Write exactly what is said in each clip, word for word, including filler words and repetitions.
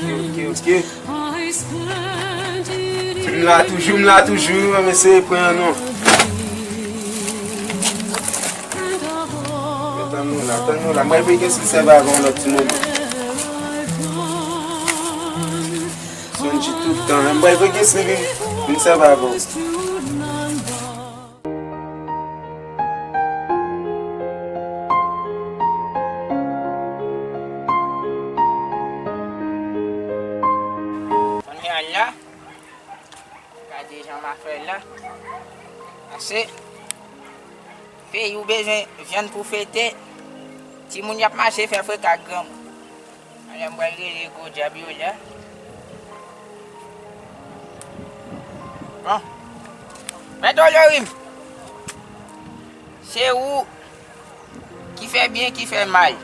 Ok, ok. M la toujou, m la toujou, men se pran non. Tann nou la, tann nou la. M pral voye Kesly sèvi avè w lòt ti moman. Sonji tout tan, m pral voye Kesly vin, vin sèvi avè w. Kounye a la, gade jan m ap fè la. Pase peyi w bezwen vyann pou fete, timoun y ap mache fè freka ak granmoun. Alè m pral rele gwo dyab yo la. Bon. Mèt Olorim, se ou ki fè byen, ki fè mal.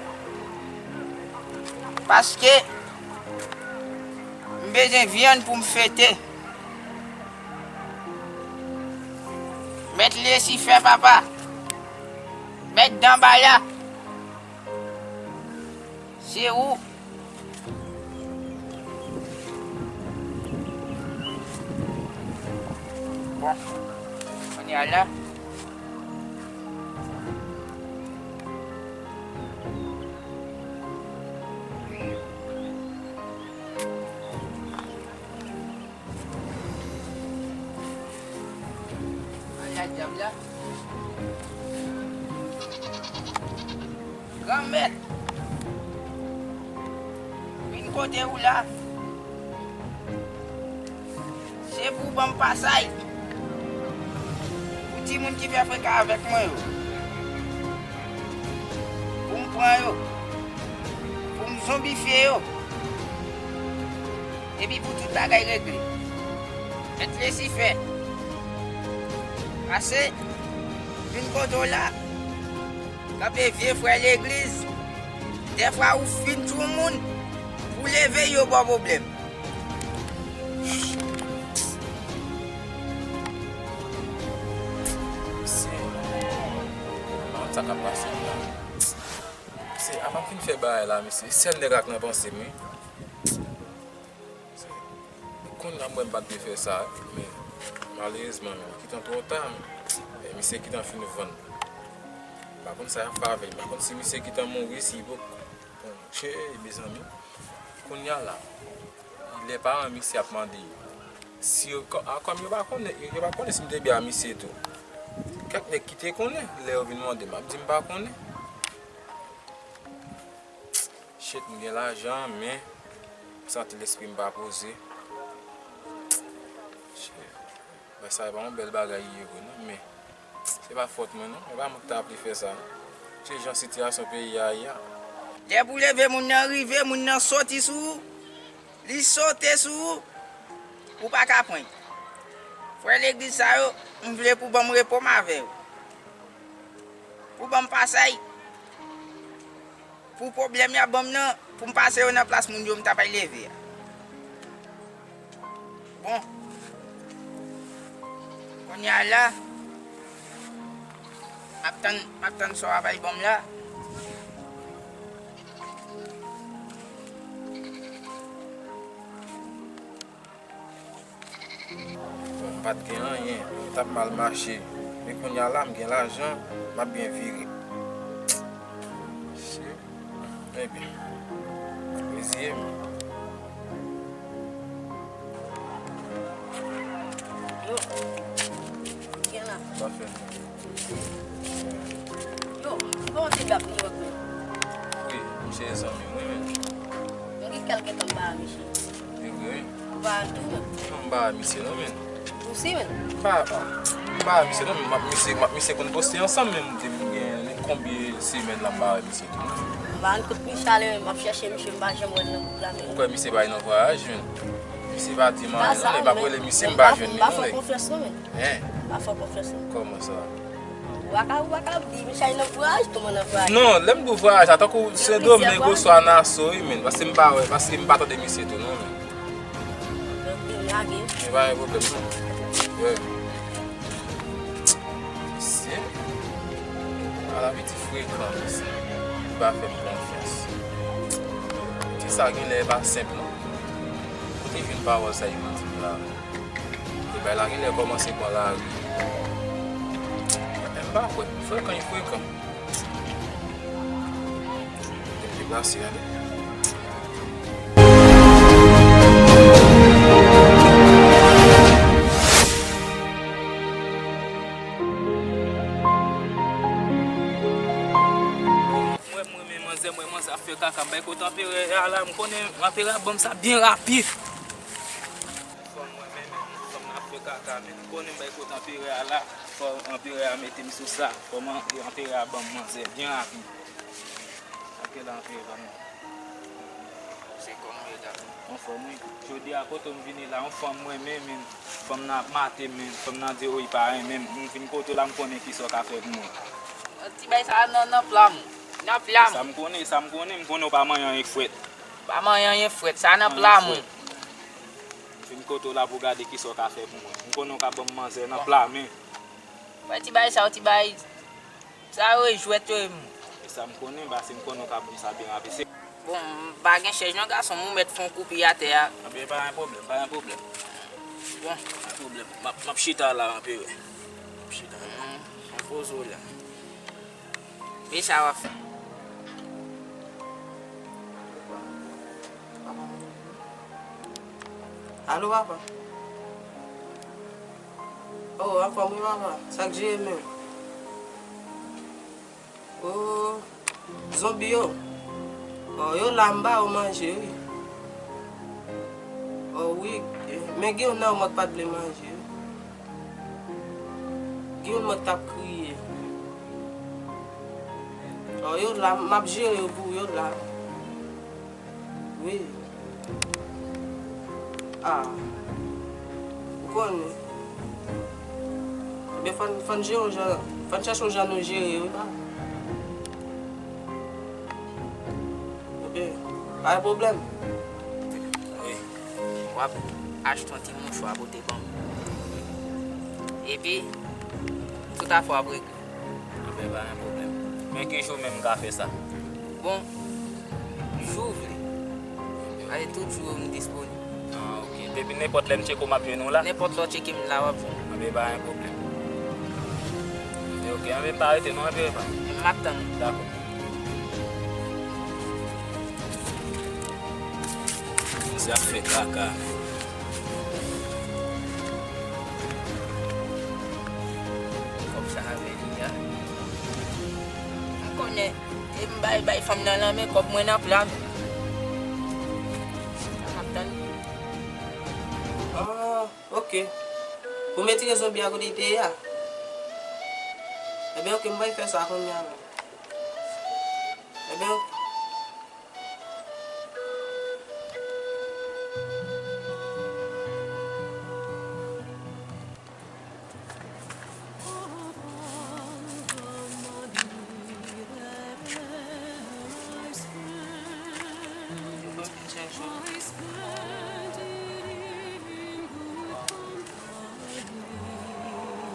Paske m bezwen vyann pou m fete. Mèt Lesifè, papa. Mèt Danbala. Se ou. Bon. Kounye a la. Ala dyab la. Granmèt, vin kote ou la. Se pou w ban m pasaj. Pou timoun ki fè freka avèk mwen yo. Pou m pran yo. Pou m zonbifye yo. Epi pou tout bagay regle. Mèt Lesifè. Pase, vin kote w la. Kanpe vye frè legliz. Dèfwa ou fin tchou moun. Pou leve yo ba w pwoblèm. Mesye, mwen sa k ap pase la. Mesye, apa m fin fè bagay la, mesye. Sèl nèg la k nan panse m, wi. Mesye, kounye a m wè m pa t dwe fè sa, men malerezman, men li gentan twò ta, men, men misye gentan fin vann. M pa konn sa y ap fè avè l, m pa konn si misye gentan mouri, si li poko. Bon, tchè, mezanmi. Kounye a la, lè paran misye ap mande si yo, kò-, a, kòm yo pa konnen, yo, yo pa konnen si m te byen a misye tou. Kèk nèg ki te konnen, lè yo vin mande m, m ap di m pa konnen. Shit, m gen lajan, men m santi lespri m pa poze. Shit. Bagay sa a pa yon bèl bagay li ye vre non, men se pa fòt mwen non, e pa mwen ki ta vle fè sa non. Se jan sitiyasyon peyi a ye a. Lè pou leve moun nan rive, moun nan soti sou ou, li sote sou ou, ou pa ka pran l. Frè legliz sa yo, m vle pou ban m repo m avè yo. Pou ban m pasaj. Pou pwoblèm y ap ban m nan, pou m pase yo nan plas moun yo m ta pral leve a. Bon. Kounye a la, m ap tann, m ap tann sa w ap al ban m la. Bon, m pa t gen anyen, m t ap mal mache. Men kounye a la, m gen lajan, m ap byen vire. Shit. Ebyen, reziye m. Yo, gen la. Sa fè. Yo, kòman w te ap New York menm? Wi, misye e zanmi m, wi, men. M gen kèlke tan m pa wè misye. E vre, wi. Ou pa wè l tou, men. Non, m pa wè misye, non, men. Ou si, men? M pa, m pa wè misye, non, men m ap misye, m ap misye konn poste ansanm, men m te vin gen konbyen semèn la m pa wè misye tou, non. M pa rann kont misye ale, men m ap chèche misye, m pa janm wè l nan gwoup la, men. Ou kwè misye pa nan vwayaj, men? Misye pa di m anyen, non, men m ap rele misye, m pa jwenn li, non, men. M pa fè w konfyans, non, men. Hein? M pa fè w konfyans, non. Kòman sa? Ou pa ka, ou pa ka ap di, Michel nan vwayaj, tou moun nan vwayaj. Non, lè m di w vwayaj la, tankou Sendomeng oswa Naso, wi, men. Paske m pa wè, paske m pa tande misye tou, non, men. Donk, nou lage. Men pa gen pwoblèm, non. Yeah. Misye. Ala piti frekan, mesye. Li pa fè m konfyans. Ti sa genlè e pa senp, non. Li vin pawòl sa li vin di m la. E bay la genlè kòmanse pran lari. M pa kwè. Frekan, li frekan. Deplase, ale. Mwen, mwen, men manzè, mwen, manzè ap fè kaka, m bay kote anperè a la, m konnen anperè a ban m sa byen rapid. Fò mwen, men, men, fanm nan ap fè kaka, men m konnen m bay kote anperè a la, fò anperè a mete m sou sa, fò man-, anperè a ban m manzè byen rapid. Anke la anperè ban m. Se kòm yo la. Anfòm, wi. Jodi a, kote m vini la, yon fanm mwen renmen, men fanm nan ap mate m, men fanm nan di, o, li pa renmen m. M vin kote w la, m konnen kisa w ka fè pou mwen. Ti bay sa nan, nan pla m. Nan pla m. Sa m konnen, sa m konnen, m konnen w pa manyen anyen frèt. Pa manyen anyen frèt, sa nan pla m. Anyen frèt. M vin kote w la pou gade kisa w ka fè pou mwen. M konnen w ka ban m manzè nan pla, men. Wè ti bay sa, ti bay. Sa yo e jwèt yo e m. E sa m konnen, paske m konnen w ka ban m sa byen rapid. Se Bon, m pa gen chèz non gason m, ou mèt fè yon koupi atè a. Anben, pa gen pwoblèm, pa gen pwoblèm. Bon. Pa gen pwoblèm. M ap, m ap chita la anperè. M ap chita la. Mm. Mwen poze w la. Men sa w ap fè. Alo, papa. Oh, anfòm wi, papa. Sa k jere menm? Oh, zonbi yo. Oh, yo la, m ba yo manje, wi. Oh, wi. Men gen youn nan yo mwen k pa t vle manje, wi. Gen youn mwen k t ap kriye. Oh, yo la, m ap jere yo pou yo la. Wi. Ah. Ou konnen. Ebyen, fò n, fò n jere yon jan, fò n chèche yon jan nou jere, wi, pa. Ebyen, pa gen pwoblèm. Wi. W ap achte yon ti mouchwa pote ban m. Epi, tout afè w ap regle. Anben, pa gen pwoblèm. Men ki jou menm m ka fè sa? Bon, jou w vle. Paske tout jou m disponib. Ah, ok. Depi nenpòt lè m tcheke w, m ap jwenn ou la? Nenpòt lè w tcheke m la, w ap jwenn m. Anben, pa gen pwoblèm. Anben, ok. Anben, m pa rete non, anben, pa. M ap tann ou. Dakò. Misye ap fè kaka. Kòb sa a vini a. M konnen, e m bay, bay fanm nan lanmen, kòb mwen nan pla m. Sa m ap tann. Ah, ok. Pou m retire zonbi a kote li te ye a. Ebyen, ok, m pral fè sa kounye a menm. Ebyen, ok.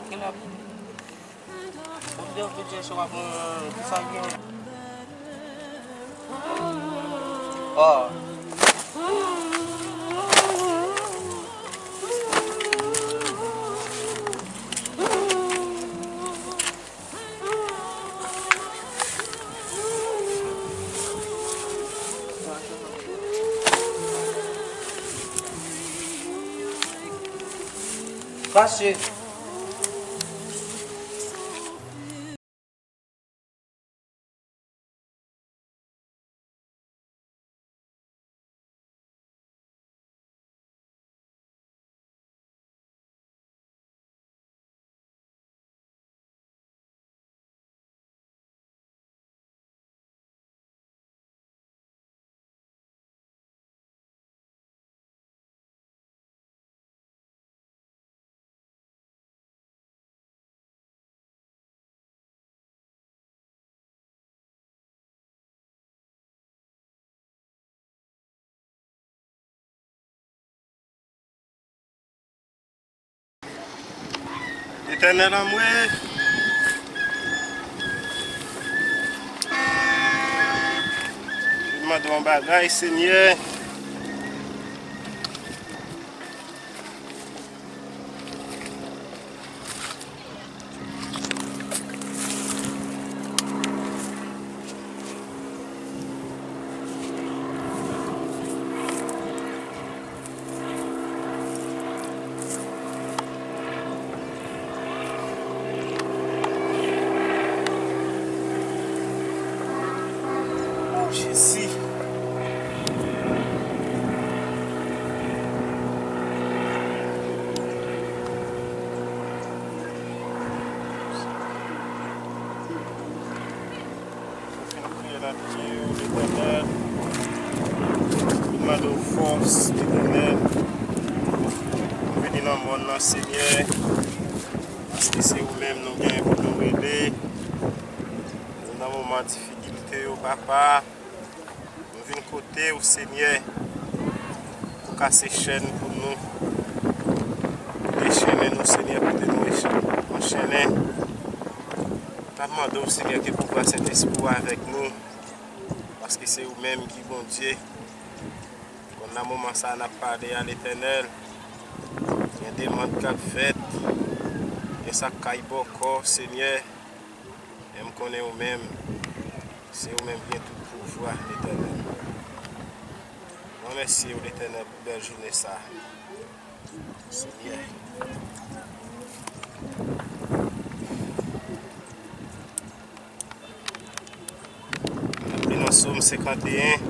Kèl ap Ou te vle chèche w ap, euh, ki sa gen? Oh. Fache. Etènèl an mwe, m mande yon bagay, Senyè. Jezi. Ou fin kriye nan pye yo, Letènèl. Ou mande w fòs, Letènèl. Ou vini nan mòn nan, Senyè. Paske se ou menm nou gen pou nou rele. Nou nan moman difikilte yo, Papa. Nou vin kote w, Senyè, pou kase chèn pou nou. Pou dechennen nou, Senyè, kote nou anchennen. N ap mande w, Senyè, ke pouvwa Sentespri w avèk nou, paske se ou menm ki Bondye. Konn nan moman sa a n ap pale a, Letènèl, gen demann k ap fèt, gen sa k kay bòkò, Senyè. Men m konnen ou menm, se ou menm ki gen tout pouvwa, Letènèl. Mwen remèsye w, Letènèl, pou bèl jounen sa a, Senyè. N ap li nan Sòm senkanteyen.